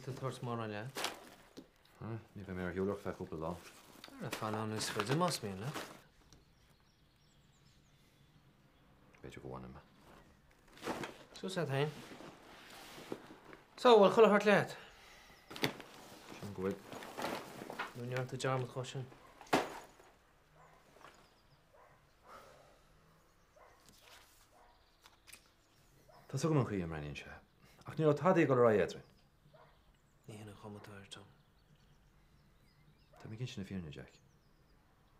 tú ag tabhairt mórán leat. Ní bheidh mé ar shiúl ach feadh cúpla lá. Ara, fan ann níos faide más mian leat. B'fhéidir go bhfanfaidh mé. Suas leat féin. So, bhfuil chuile shórt leat? Sin go bhfuil. Nó ndearna tú dearmad dhó sin? Tá's agam an chaoi a mbreathnaíonn sé, ach ní raibh tada ag dul ar aghaidh eadrainn. Ní hin an chuma atá air, Tom. Tá mé ag insint na fírinne, Jack.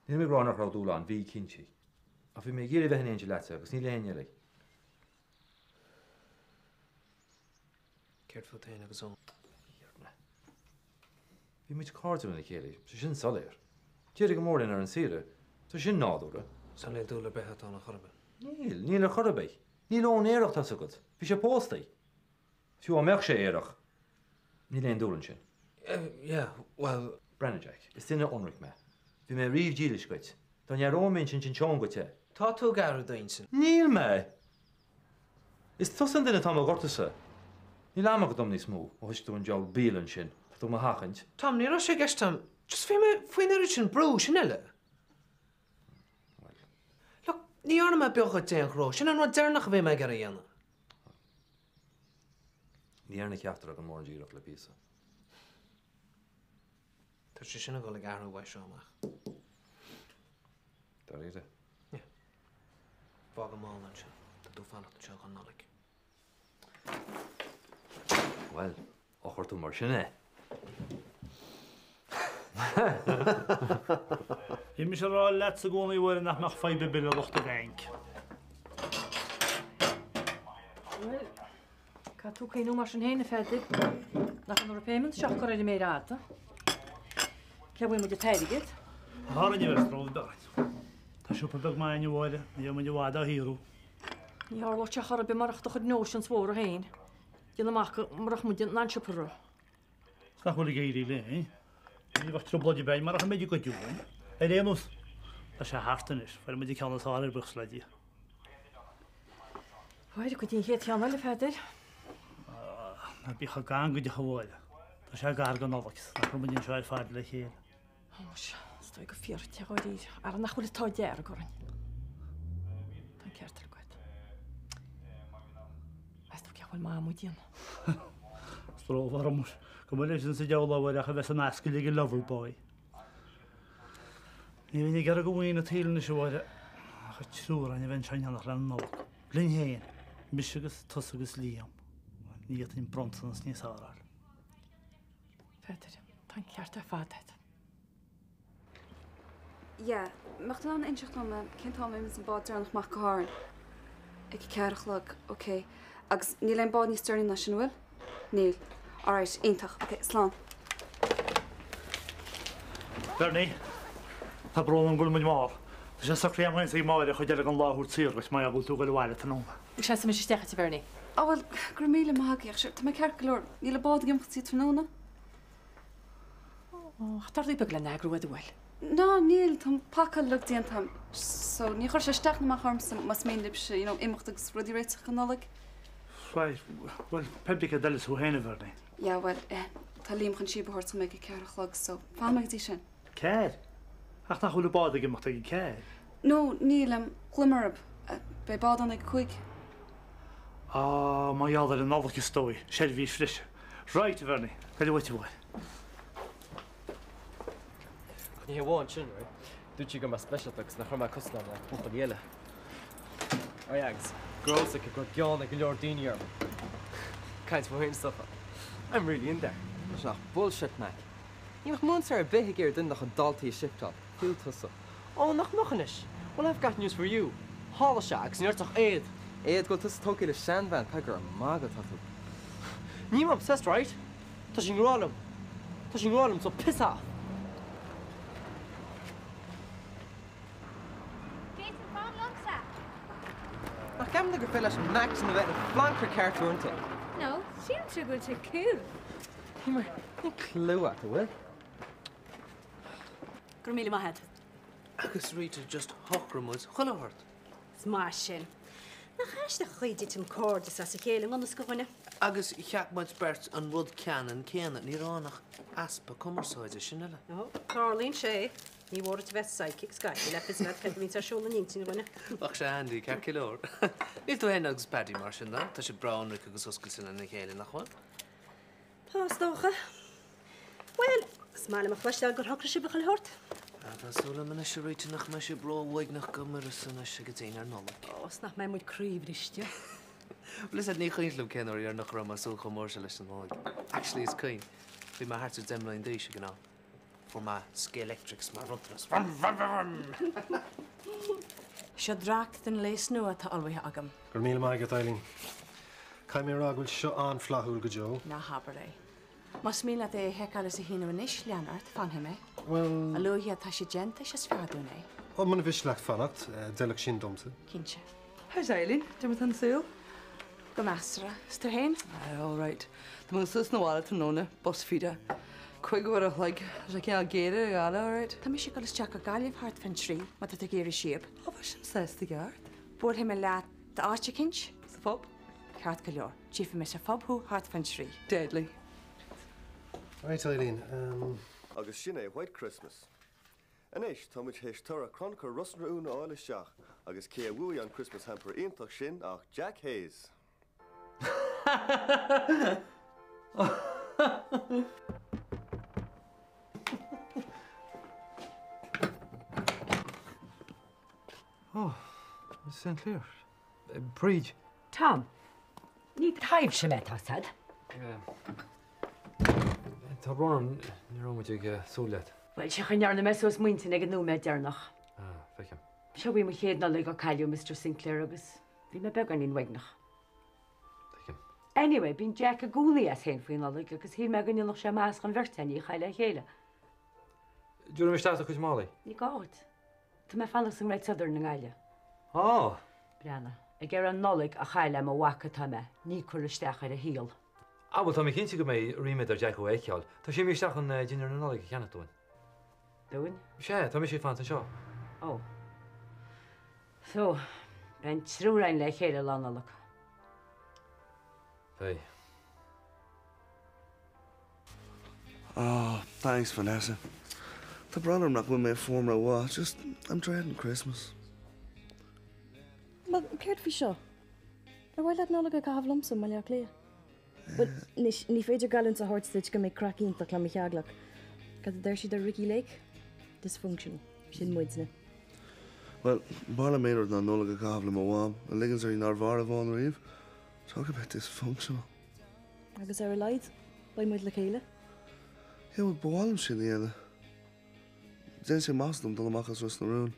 Nílim ag rá nach raibh dúil ann, bhí, cinnte. Ach bhí mé ag iarraidh bheith in éindí leatsa agus ní le héinne eile. Céard fút féin agus Eoin? Thiarna. Bhí muid cairdiúil lena chéile, tá sin soiléir. D'éirigh go mór linn ar an saoire, tá sin nádúrtha. So níl dúil ar bith agat ann ar chor ar bith? Níl, níl ar chor ar bith. Níl Eoin aerach, tá's agat. Bhí sé pósta. Fiú dá mbeadh sé aerach, níl aon dúil ansin. Yeah, bhuel. Breathnaigh, Jack, is duine ionraic mé. Bhí mé riamh dílis dhuit. Dá n-athróinn m'intinn, d'inseoinn dhuit é. Tá tú ag athrú d'intinn. Níl mé! Is tusa an duine atá mo ghortú-sa. Níl am agat dom níos mó, ó thoisigh tú an diabhal bialann sin. Tá tú mo sheachaint. Tom, ní raibh sé i gceist a'm. Just bhí mé faoin oiread sin brú, sin uile. Bhuel. Look, ní dhearna mé beocha d'aon ghnó. Sin an rud deireanach a bhí mé ag iarraidh a dhéanamh. Ní dhearna ceachtar againn mórán d'iarracht le píosa. Tá sé sin ag dul ag athrú uaidh seo amach. Dáiríre? Yeah. Fág an mála ansin. Tá tú fanacht anseo don Nollaig. Bhuel, ó chuir tú mar sin é. Bhí mise ag rá leatsa i gcónaí a Mháire nach mbeadh fadhb ar bith le lucht an bhainc. Bhuel, caithfidh tú cuimhniú mar sin féin, a Pheadair, nach an repayments seo ag cur ar an méar fhada. Cé a bhfuil muid an t-airgead? Tá orainn a bheith stró beag. Tá siopa beag maith againn a Mháire, ní bheidh muid i bhfad á shaothrú. Ní tharlódh sé chor ar bith murach do chuid notions mhóra féin. Déan amach go murach muid an siopa. Is nach bhfuil ag éirí linn. Ní bheadh trioblóid ar bith againn murach an méid a goideadh uainn. Ar aon nós, tá sé thart anois, fuair muid an ceann is fearr air, buíochas le Dia. Mháire, goidé an chéad cheann eile, a Pheadair? Ná bí chomh gangaideach, a Mháire. Tá sé gar don Nollaig, 's nach raibh muid anseo ar fad le chéile. Ó, muise, is dóigh gur fíor duit, dháiríre. Ara nach bhfuil an t-ádh dearg orainn. Tá an ceart agat. Meas tú cé bhfuil Mam ag déanamh? Stró orm, go mbeidh leis an sa diabhal, a Mháire, ach a bheith san ascaill ag an lover boy. Ní bheinn ag iarraidh go mhaoin an tsaoil anois, a Mháire, ach an triúr againn a bheith anseo in éineacht le Nollaig. Linn féin, mise agus tusa agus Liam. Ní fhéadfainn bronntanas níos fearr a fháil. Pheadair, tá an ceart ar fad agat. Yeah, mbeadh tú in ann inseacht dom cén t-am a imíonns an bád deireanach amach go hÁrainn? Ag a ceathair a chlog, ok. Agus níl aon bád níos deireanaí ná sin, an bhfuil? Níl. Alright, iontach, ok, slán. Bernie, tá brón orm go bhfuil muid mall. Tá sé socraithe agam féin is ag Máire an chuid eile den lá a thabhairt saor dhuit mar gheall go bhfuil tú ag dul abhaile tráthnóna. Seasfaidh mise isteach duit, a Bhernie. Á bhuel, go raibh míle maith agaibh, ach sure, tá mé ceart go leor. Níl an bád ag imeacht go dtí tráthnóna. Ó, tá rudaí beaga le n-eagrú agat, an bhfuil? Ná, níl, tá an pacáil uilig déanta agam. So, ní chuirfidh sé isteach ná amach ormsa más mian libhse, you know, imeacht agus rudaí a réiteach don Nollaig. Right, bhuel, pé bith céard a fheileas thú féin, a Bhernie. Yeah, bhuel, eh, tá Liam chun síob a thabhairt dom ag a ceathair a chlog, so, fanfaidh mé go dtí sin. Ceathair? Ach nach bhfuil an bád ag imeacht ag a ceathair? No, níl, em, ghlaoigh mé orthu. Beidh bád ann ag a cúig. Á, mar gheall ar an Nollaig is dóigh, seirbhís bhreise. Right, a Bhernie, gabh uait, a bhuachaill. Ach ní hamháin sin, right? Dúirt sí go raibh mé speisialta agus nach raibh mé cosúil le buachaillí eile. Oh yeah, agus go raibh a fhios aici go raibh gean ag go leor daoine orm. Caint fúm féin is dócha. I'm really in there. Sin ach bullshit, Mac. Ní bheadh múinteoir ar bith ag iarraidh duine dá chuid daltaí a shifteáil, fiú tusa. Ó, nach mbeadh anois? Well, I've got news for you. Tharla sé agus ní ort ach éad. Éad go bhfuil tusa tógtha le seanbhean, Peig, ar magadh atá tú. Níl mé obsessed, right? Tá sí i ngrá liom. Tá sí i ngrá liom, so piss off! Jason, fan liomsa! Nach gceapann tú gur féidir leis an Mac sin a bheith ina phlancaire ceart uaireanta? No, sílimse go bhfuil sé cool. Eimear, níl clue agat, an bhfuil? Go raibh míle maith agat. Agus Rita, just shocraigh muid chuile shórt. Is maith sin. Nach aisteach an chaoi a dtiteann cairdeas as a chéile i ngan fhios do dhuine. Agus cheap muid beirt an rud ceannann céanna, ní raibh ann ach easpa cumarsáide, sin uile. Ó, tarlaíonn sé. Ní mór duit a bheith psychic scaití le fios a bheith céard a bhíonns ar siúl in intinn dhuine. Bheadh sé handy, ceart go leor. Níl tú féin agus Paddy mar sin, ná? Tá sibh breá ionraic agus oscailte lena chéile, nach bhfuil? Tá, is dócha. Bhuel, is maith liom a chloisteáil gur shocraigh sibh a chuile shórt. Ah, tá súil agam anois, a Rita, nach mbeidh sibh ró-uaigneach go m'uireasa anois ag an dinnéar Nollag. Ó, is nach mbeidh muid croíbhriste. Bhuel, is ní cuimhin liom cén uair dheireanach a raibh mé ag súil chomh mór seo leis an Nollaig. Actually, is cuimhin. Bhí mé thart ar 10 mbliana d'aois ag an am. Fuair mé Scalextrics mar bhronntanas. Vrum, vrum, vrum! Seo dréacht den léas nua atá ullmhaithe agam. Go raibh míle maith agat, Eileen. Caithfidh mé a rá go bhfuil seo an-fhlaithiúil go deo. Ná habair é. Más mian leat é a sheiceáil is a shíniú anois, lean ort, fanfaidh mé. Bhuel. A luaithe atá sé déanta, is fearr dúinn é. Ó, muna mhiste leat fanacht, d'fheilfeadh sin domsa. Cinnte. How's Eileen? Cad é mar tá an saol? Go measartha. 'S tú fhéin? Aye, all right. Tá mé ag dul suas 'na bhaile tráthnóna, bus feeder. Cúig uair a chloig. Tá sé cineál géire ag gabháil, all right. Tá mise ag dul isteach go Gaillimh thart fán trí, má tá tú ag iarraidh síob. Ó, bheadh sin sásta i gceart. Buailfidh mé leat áit eicínt? Sa phub. Ceart go leor. Tchífidh mé sa phub thú thart fán trí. Deadly. Right, Eileen, um. Agus sin é White Christmas. Anois, tá muid théis toradh Crannchur Ros na Rún a fháil isteach, agus cé a bhuaigh an Christmas Hamper iontach sin ach Jack Hayes! Oh, Miss St. Clair. Bríd. Tom, ní taibhse mé, tá 's a'd. Tá brón orm, ní raibh muid ag súil leat. Bhuel, sé an chaoi a ndearna mé suas m'intinn ag an nóiméad deireanach. Ah, feicim. Seo í mo chéad Nollaig ó cailleadh Mr Sinclair agus bhí mé beagáinín uaigneach. Tuigim. Anyway, bíonn Jack i gcónaí as féin faoi Nollaig agus shíl mé go ndéanfadh sé maitheas don bheirt againn í a chaitheamh le chéile. Tabharfaidh mé isteach do chuid málaí. Ní gá duit. Tá mé ag fanacht sa nGreat Southern i nGaillimh. Á! Breathnaigh, ag iarraidh an Nollaig a chaitheamh le mo mhac atá mé, ní cur isteach ar a shaol. Ah, bhuel, tá mé cinnte go mbeidh ríméad ar Jack thú a fheiceáil. Tá sé imithe isteach chun dinnéar na Nollag a cheannach dúinn. Dúinn? Sea, tá mise ag fanacht anseo. Ó. So, beidh an triúr againn le chéile Lá Nollag. Beidh. Oh, thanks Vanessa. Tá brón orm nach bhfuil mé i bhform rómhaith, just, I'm dreading Christmas. Bhuel, céard faoi seo? Ar mhaith leat Nollaig a chaitheamh liomsa i mBaile Átha Cliath? Bhuel, anois, ní féidir geallúint a thabhairt duit go mbeidh craic iontach le mo theaghlach. Cad a deir siad ar Ricki Lake? Dysfunctional. Sin muidne. Bhuel, b'fhearr liom aon rud ná Nollaig a chaitheamh le mo mham, a ligeanns uirthi nár mhair amháin riamh. Talk about dysfunctional. Agus ar a laghad, beidh muid le chéile. Yeah, bhuel, ba mhaith liom sin a dhéanamh. Déanann sé maitheas dom dul amach as Ros na Rún.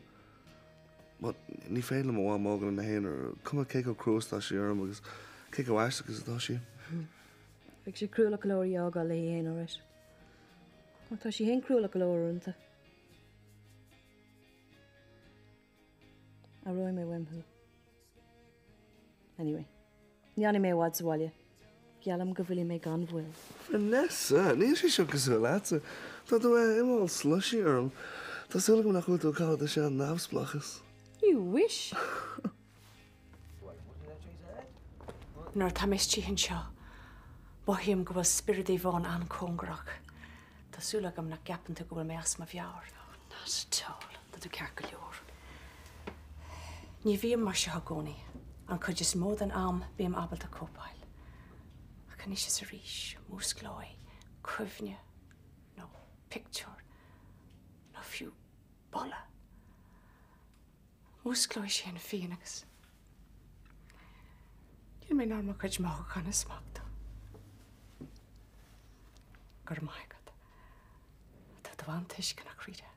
But ní féidir liom mo mham a fhágáil ina haonar, cuma cé chomh crua is atá sí orm agus cé chomh aisteach is atá sí. Bheadh sé cruálach go leor í a fhágáil léi féin, alright. Ach tá sí féin cruálach go leor uaireanta. Aireoidh mé uaim thú. Anyway, ní fhanfaidh mé i bhfad sa bhaile. Geallaim go bhfillfidh mé gan mhoill. Vanessa, níl sé seo cosúil leatsa. Tá tú iomlán slushy orm. Tá súil agam nach bhfuil tú ag caitheamh do shean-neamhspleáchas. You wish! Nuair atá mé istigh anseo, mothaím go bhfuil spiorad Yvonne an-cóngarach. Tá súil agam nach gceapann tú go bhfuil mé as mo mheabhair. Oh, not at all. Tá tú ceart go leor. Ní bhím mar seo i gcónaí. An chuid is mó den am, bím ábalta cóipeáil. Ach anois is arís, músclóidh cuimhne nó pictiúr nó fiú boladh. Músclóidh sé an phian agus níl mé in ann mo chuid mothúchán a smachtú. Go raibh maith agat. Tá tú an-tuisceanach, Rita.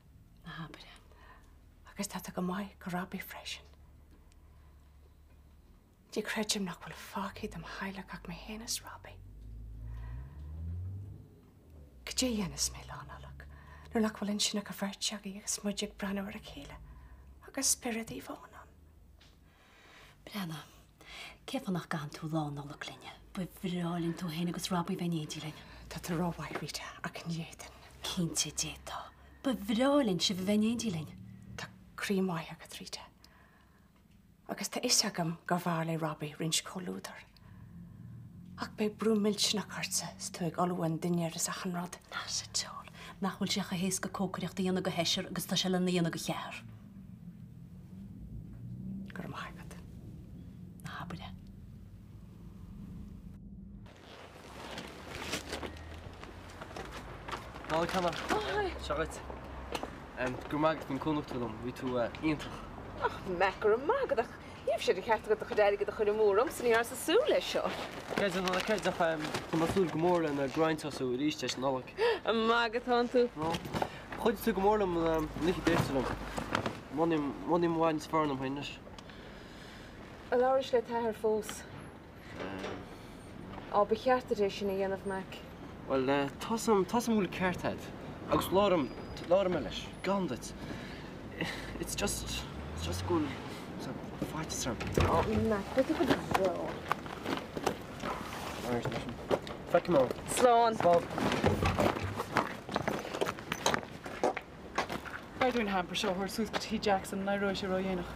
Ná habair é. Agus tá tú go maith do Robbie freisin. Ní chreidim nach bhfuil fágtha de mo theaghlach ach mé féin is Robbie. Cad é a dhéanfas mé Lá Nollag nuair nach bhfuil ansin ach an bheirt againn agus muid ag breathnú ar a chéile agus spiorad Yvonne ann? Breathnaigh, cén fáth nach gcaitheann tú Lá Nollag linne? Ba bhreá linn tú féin agus Robbie bheith in éindí linn. Tá tú rómhaith, Rita, ach ní fhéadfainn. Cinnte d'fhéadfá. Ba bhreá linn sibh a bheith in éindí linn. Tá croí maith agat, Rita. Agus tá fhios agam gurbh fhearr le Robbie roinnt comhluadair. Ach beidh brú millteanach ortsa 's tú ag ullmhú an dinnéir is achan rud. Not at all. Nach bhfuil sé chomh héasca cócaireacht a dhéanamh do sheisear agus tá sé lena dhéanamh do cheathrar. Go raibh maith agat. Ná habair é. Nollaig shona. Seo dhuit. Go raibh maith agat faoin cúnamh tú liom, bhí tú iontach. Ach Mac, go raibh maith agat ach ní raibh sé de cheart agat do chuid airgid a chur amú ormsa, ní rabhas ag súil leis seo. Creidim ná creid ach tá mé ag súil go mór lena grind tosú arís tar éis na Nollag. An maith atánn tú? Chuidigh tú go mór liom an oíche d'éist liom. Mothaím i bhfad níos fearr liom féin anois. Ar labhrais le t'athair fós? Á, ba cheart duit é sin a dhéanamh, Mac. Bhuel, tá 's a'm, tá 's a'm go bhfuil ceart a'd. Agus labhróidh, labhróidh mé leis, gan duit. It's just, it's just go bhfuil faitíos orm. Á, Mac, beidh tú go breá. Alright, mar sin. Feicfidh mé. Slán. Slán. Beidh dúinn hamper seo a thabhairt suas go Tigh Jackson, an éireoidh sé ródhéanach?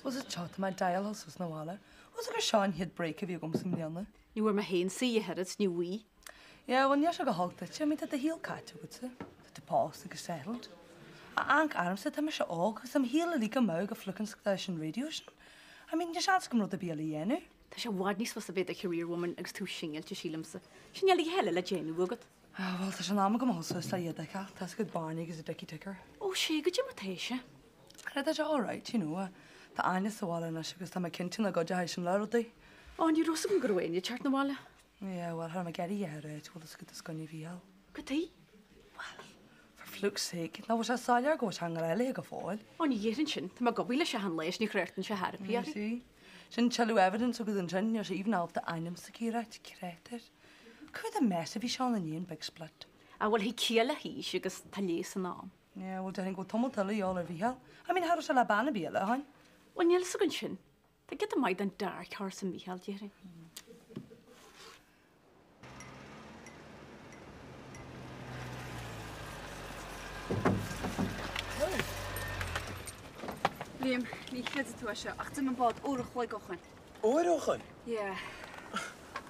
Bhuel seo tá mé ag diabhal suas na bhaile. Bhuel gur seo an chéad break a bhí agam sa mbliana. Ní bhfuair mé féin saoi ach oiread, ní bhfuair. Yeah, bhuel níl sé go holc duit, I mean tá do shaol caite agatsa. Tá tú pósta agus settled. Ach amharc ormsa, tá mise óg agus tá mo shaol uilig amú go fliuchan stáisiún raidió sin. I mean níl seans agam rud ar bith eile a dhéanamh. Tá sé i bhfad níos fusa bheith i do career woman agus tú singilte, sílimse. Sin uilig a thuilleadh le déanamh agat. Ah, bhuel, tá sé in am agam a dhul suas le iad a fheiceáil. Tá 'fhios agat Barney agus a Dickie Ticker. Ó, sea, goidé mar tá sé. Ara, tá sé all right, you know. Tá Áine sa bhaile anois agus tá mé cinnte nach gcuideoidh sin le rudaí. Ó, ní raibh 'fhios agam go raibh Áine ag teacht na bhaile. Yeah, bhuel, cha raibh mé ag iarraidh a rá, bhfuil 'fhios agat is coinne Mhícheál. Cad chuige? Bhuel, for fluke's sake, nach bhfuil sé soiléir go bhfuil sé i ngrá léi go fóill. Ó, ní dhéarfainn sin. Tá mé ag obair leis achan lá is ní chreirteann sé thar a bith uirthi. Sin tuilleadh evidence agat ansin, níl sé even ábalta ainm s'aici a ráit, créatúr. Cad a mess a bhí sé ann i ndiaidh an big split? Ah bhuel thig ciall le haois agus tá leigheas in am. Yeah, bhuel déarfainn go bhfuil tamall eile de dhíobháil ar Mhícheál. I mean, cha raibh sé le bean ar bith eile ó shin. Bhuel níl fhios againn sin. Tá giota maith den dark horse i Mícheál, déarfainn. Liam, ní chreidfidh tú é seo, ach d'imigh an bád uair a chloig ó shoin. Uair ó shoin? Yeah.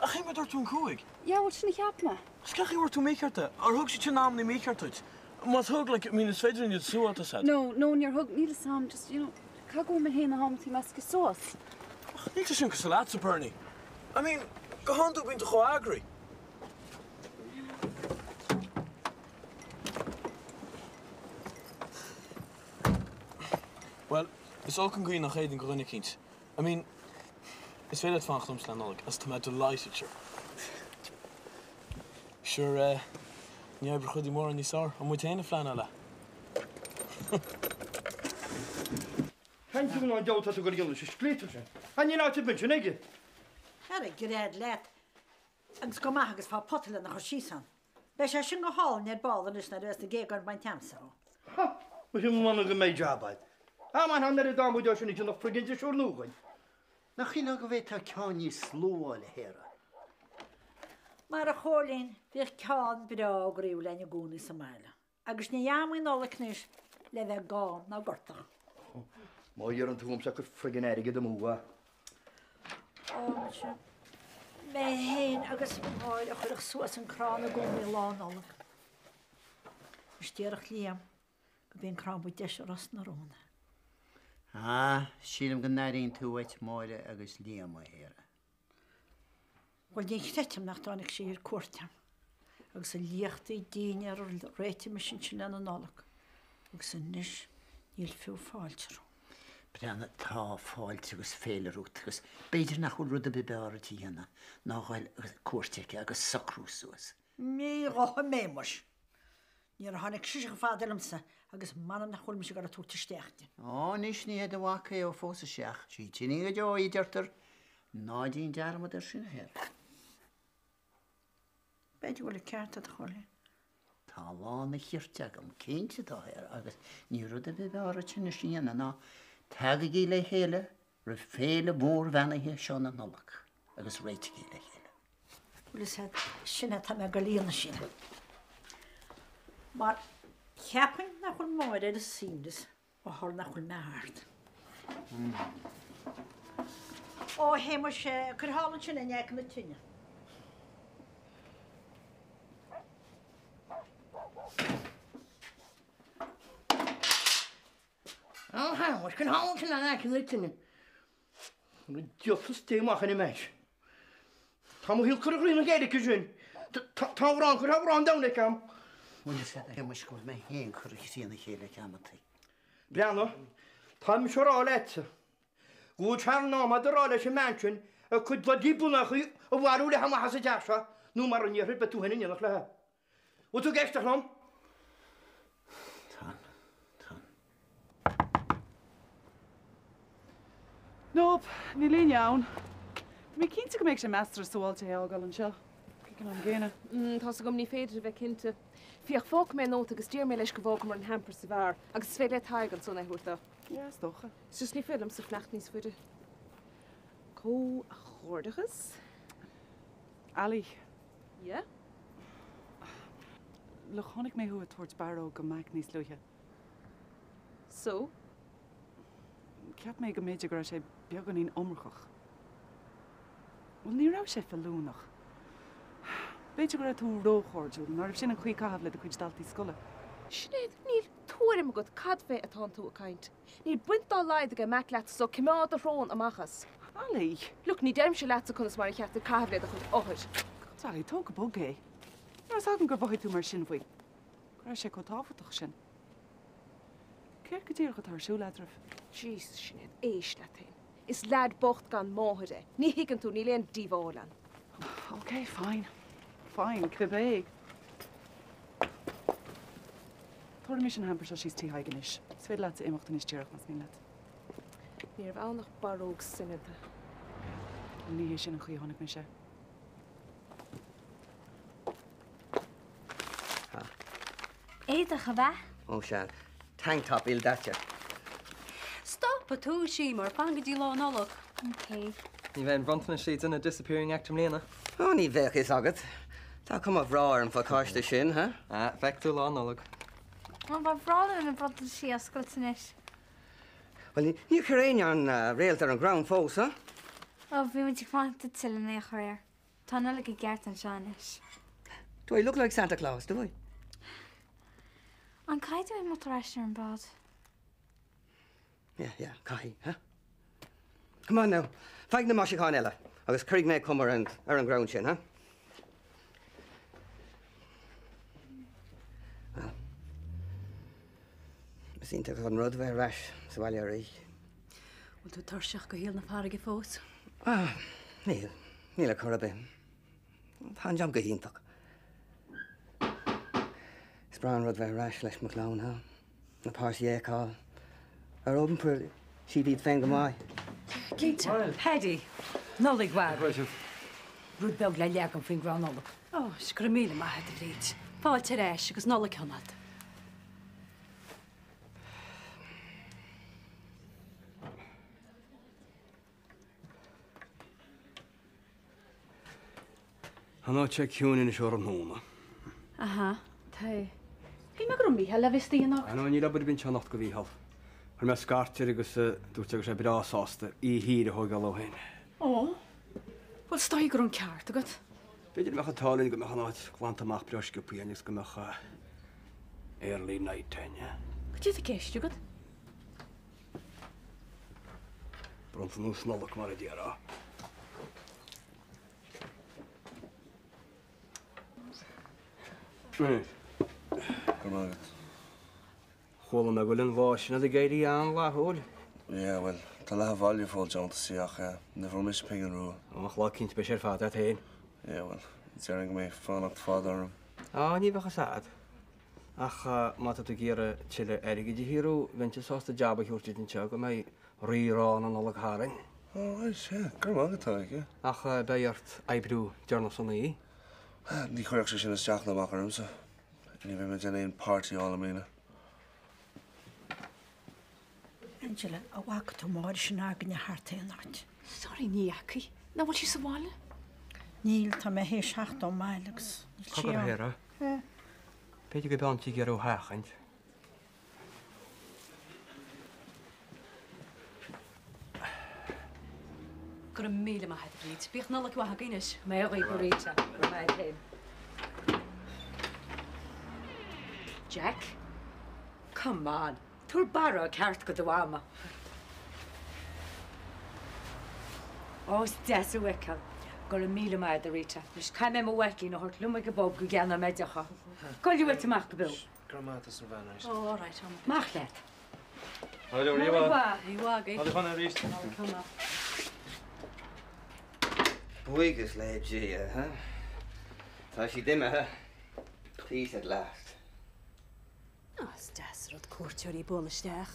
Ach shíl mé dúirt tú an cúig? Yeah, bhuel sin a cheap mé. Is cén chaoi a bhfuair tú mícheart é? Ar thug siad sin amanna mícheart duit? Má thug, like, I mean, is féidir linn iad a suáil, tá 'fhios a'd. No, no, níor thug, níl 'fhios a'm, just, you know, caithfidh go bhfuair mé féin na hamantaí measctha suas. Ach níl sé sin cosúil leatsa, Bernie. I mean, go hiondúil bíonn tú chomh eagraithe. Bhuel, is olc an gcaoi nach fhéadfainn go dhuine eicínt. I mean, is féidir leat fanacht liomsa le Nollaig agus tá mé delighted, sure. Sure, eh, ní oibreodh rudaí mórán níos fearr, an muid féin a phleanáil é? Cén tune an diabhal tá tú ag dul a dhéanamh leis an scléip sin? An níl áit ar bith ansin aige? Ar a gread leat agus go maith agus fá pota lena chur síos ann. Beidh sé sin go hálainn ar ball anois nuair a bheas na géagáin bainte a'msa dhó. Ha! Muise m'anam go mbeidh jab a'd. Ah man, an oiread am go deo sin ag déanamh friggin drisiúr nua dhuit. Nach shílfeá go bhféadfá ceann níos lú a fháil a Shéara? Mar a Chóilín, bhíodh ceann breá groíúil a'inn i gcónaí sa mbaile. Agus ní dheamhan Nollaig anois le bheith gann ná gortach. Má iarrann tú uaimse cuir friggin airgead amú a. Ó, muise. Mé fhéin agus Máire a chuirfeadh suas an crann i gcónaí Lá Nollag. Is déarfadh Liam gurb é an crann ba deise i Ros na Rún é. Ah, sílim go n-airíonn tú uait Máire agus Liam, a Shéara. Bhuel, ní chreidim nach dtáinig sí ar cuairt orm agus a liachtaí dínnéar a réitigh mise ansin lena Nollag agus anois níl fiú fáilte romham. Breathnaigh, tá fáilte agus féile romhat agus b'fhéidir nach bhfuil rud ar bith b'fhearr duit a dhéanamh ná dhul agus cuairt aici agus socrú suas. Ní ghabhfaidh mé muis. Níor tháinig sise chomh fada liomsa agus m'anam nach bhfuil mise ag dul a tabhairt isteach di. Ó, anois ní hé do mhac é ó phós isteach. Sí tine go deo í, a deirtear. Ná déan dearmad air sin, a Shéara. B'fhéidir go bhfuil an ceart agat, a Chóilín. Tá lán an chirt agam, cinnte tá, a Shéara, agus níl rud ar bith b'fhearr duit anois a dhéanamh ná tagaigí le chéile roimh féile mhór bheannaithe seo na Nollag agus réitigí le chéile. Bhfuil fhios a'd, sin atá mé ag dul a dhéanamh, sílim. Mar. Cheapfainn nach bhfuil Máire ar a suaimhneas ó tharla nach bhfuil mé thart. Ó, a Shéamais, cuir thall ansin in aice na tine. Ó, a Shéamais, cuir thall ansin in aice na tine. An dioltas Dé amach ina measc. Tá mo shaol curtha thrína chéile aici sin. Tá amhrán curtha amhrán donn aici agam. Bhuel, is ea, a Shéamais, go bhfuil mé féin curtha thrína chéile aici amantaí. Breathnaigh, tá mise a rá leatsa go bhfuil sé thar an am a'd a rá leis an mbean sin a cuid bloody bonnachaí a bhailiú léi amach as an dteach seo nó mara ndéarfaidh beidh tú féin in éineacht léi. Bhfuil tú ag éisteacht liom? Táim. Táim. Nope, níl éinne ann. Tá mé cinnte go mbeidh sé measartha sábháilte é a fhágáil anseo. Ag an am gcéanna. Tá's agam, ní féidir a bheith cinnte. Féach, fágfaidh mé nóta agus déarfaidh mé leis go bhfágamar an hamper sa bheár agus is féidir le Tadhg ansan é a thabhairt dó. Yeah, is dócha. It's just ní féidir liomsa fanacht níos faide. Comhghairdeachas. Ali. Yeah? Look, chonaic mé thú ag tabhairt barróg go Mac níos luaithe. So? Cheap mé go mb'fhéidir go raibh sé beagáinín iomarcach. Bhuel, ní raibh sé feiliúnach. B'fhéidir go raibh tú róchairdiúil, ná raibh sin an chaoi caitheamh le do chuid daltaí scoile. Sinéad, níl tuairim agat cad fé atánn tú ag caint. Níl baint dá laghad aige Mac leatsa so coimeád do shrón amach as. Ali! Look, ní deirimse leatsa conas mar a cheart duit caitheamh le do chuid othair. God, Ali, tóg go bog é. Ní raibh 's agam gur mhothaigh tú mar sin faoi. Go raibh sé chomh tábhachtach sin. Céard go díreach atá ar siúl eadraibh? Jesus, Sinéad, éist leat féin. Is leaid bocht gan máthair é. Ní thuigeann tú, níl aon díobháil ann. Ok, fine. Fine, cibé. Tabharfaidh mise an hamper seo síos Tigh Thaidhg anois. Is féidir leatsa imeacht anois díreach, más mian leat. Ní raibh ann ach barróg soineanta. Ní hé sin an chaoi a chonaic mise é. Éadach ab ea? Ó sea, tank top ildaite. Stop ag túisí mar fan go dtí Lá Nollag. Ok. Ní bheidh an bronntanais ag déanamh disappearing act i mbliana. Ó, ní bheadh fhios agat. Tá cuma bhreá ar an phacáiste sin, ha? Ah, feicfidh tú Lá Nollag. Ó, ba bhreá liom na bronntanais a oscailt anois. Bhuel, níor chuir éinne an réalt ar an gcrann fós, ha? Ó, bhí muid ag fanacht duitse lena é a chur air. Tá an Nollaig i gceart anseo anois. Do I look like Santa Claus, do I? An gcaithfidh tú imeacht ar ais ar an bád? Yeah, yeah, caithfidh, huh? Come on now, faigh na maisiúcháin eile agus cuirfidh mé cuma ar an, ar an gcrann sin, huh? Well, is iontach an rud bheith ar ais sa bhaile arís. Bhfuil tú tuirseach go shaol na farraige fós? Ah, níl, níl ar chor ar bith. Tá an jab go hiontach. Is breá an rud bheith ar ais leis mo chlann, huh? Na páistí a fheiceáil. Ar iompair siad iad féin go maith? Cinnte. Paddy, Nollaig mhaith agat. Rud beag le leagan faoin gcrann Nollag. Ó, is go raibh míle maith agat, a Bhríd. Fáilte ar ais agus Nollaig shona agat. An áit seo ciúin anois ó thráthnóna. Aha, tá. Shíl mé go raibh Mícheál le bheith istigh anocht. Ah no, níl obair ar bith anseo anocht go Mhícheál. Chuir mé scairt air agus dúirt sé go raibh sé breá sásta oíche shaor a thóigeáil dó féin. Ó, bhuel is dóigh go raibh an ceart agat. B'fhéidir go mbeadh an t-ádh linn go mbeadh an áit glanta amach breá sciobtha againn agus go mbeadh early night againn, eh? Cad é atá i gceist agat? Bronntanas Nollag mar a déarfá. Go raibh maith agat. Chuala mé go bhfuil an lá sin ag éirí an-fhlaithiúil. Yeah, bhuel, tá leath an bhaile ag fáil deontasaí ach ní bhfuair mise pingin rua. Ach lá eicínt beidh sé ar fad a't féin. Yeah, bhuel, déarfainn go mbeidh fanacht fada orm. Á, ní bheadh fhios a'd. Ach má tá tú ag iarraidh tuilleadh airgid a shaothrú, bheinnse sásta jab a thabhairt duit anseo go mbeidh rí-rá na Nollag tharainn. All right, yeah, go raibh maith agat, Tadhg, yeah. Ach beidh ort oibriú deireanach san oíche. Ní chuirfeadh sé sin isteach ná amach ormsa. Ní bheidh mé ag déanamh aon party-áil i mbliana. Angela, an bhfaca tú Máire sin againne thart aon áit? Sorry, ní fhaca. Nach bhfuil sí sa bhaile? Níl, tá mé théis theacht ón mbaile agus níl sí Cogar ann. a Shéara. B'fhéidir go b'fhearr ag iarraidh a sheachaint. Go raibh míle maith agat, a Bhríd. Bíodh Nollaig mhaith agaibh anois. Go mbeidh agaibh, a Rita. Go raibh maith agat féin. Jack, come on, tabhair barra ceart go do mhama. Ó, is deas thú a fheiceáil. Go raibh míle maith agat, a Rita. Anois, caithfidh mé mo mhaicín a thabhairt liom ag an bpub go gceannóidh mé deoch. Gabh uait amach go beo. Go raibh maith agat as an bhean, Rita. Ó, all right, I'm Amach leat. Nollaig mhaith. Nollaig mhaith agaibh. Nollaig shona arís. Nollaig shona. Buíochas le Dia, huh? Tá siad imithe. Peace at last. Ó, is deas an rud cuairteoirí bualadh isteach.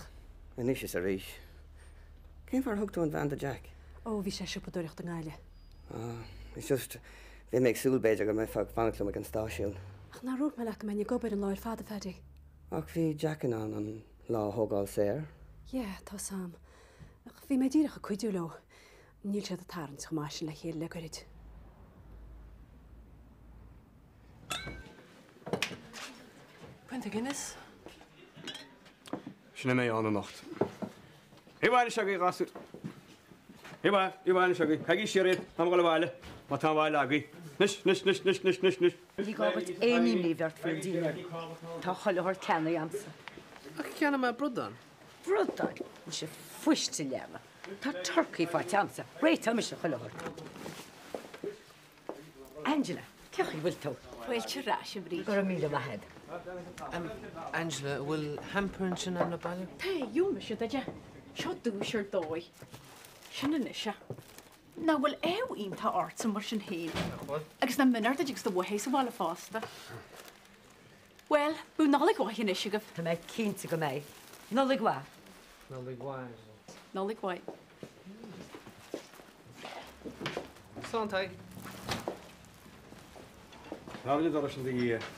Anois is arís. Cén fáth ar thug tú an bhean do Jack? Ó, bhí sé ag siopadóireacht i nGaillimh. Ah, it's just, bhí mé ag súil b'fhéidir go mbeifeá ag fanacht liom ag an stáisiún. Ach nár dhúirt mé leat go mbeinn ag obair an lá ar fad, a Phaddy? Ach bhí Jack in ann an lá a thógáil saor. Yeah, tá 's a'm. Ach bhí mé díreach ag cuidiú leo. Níl siad ag tarraingt chomh maith sin le chéile le goirid. Pionta Guinness? Sin é mé ann anocht. Abhaile seo agaibh, a ghasúir. Abhaile, abhaile seo agaibh. Caithigí siar iad, táim ag dul abhaile, má tá abhaile agaibh. Anois, anois, anois, anois, anois, anois, anois. Ní gá duit aon imní a bheith ort faoin dinnéar. Tá chuile shórt ceannaithe a'msa. Ach cheannaigh mé bradán. Bradán? Bhfuil sé fuiste leama. Tá turcaí faighte a'msa. Réiteoidh mise chuile shórt. Angela, cén chaoi a bhfuil tú? Fáilte ar ais, a Bhríd. Go raibh míle maith agat. Angela, an bhfuil hamper ansin a'm le bailiú? Tá, gheobhaidh mise duit é. Seo duais ar dóigh. Sin anois é. Nach bhfuil ádh iontach ortsa mar sin féin? Nach bhfuil? Agus nach mb'ionadh duit agus do mháthair sa bhaile fosta. Bhuel, bíodh Nollaig mhaith anois agaibh. Tá mé cinnte go mbeidh. Nollaig mhaith. Nollaig mhaith, Angela. Nollaig mhaith. Slán, Tadhg. Ná an doras in do dhiaidh.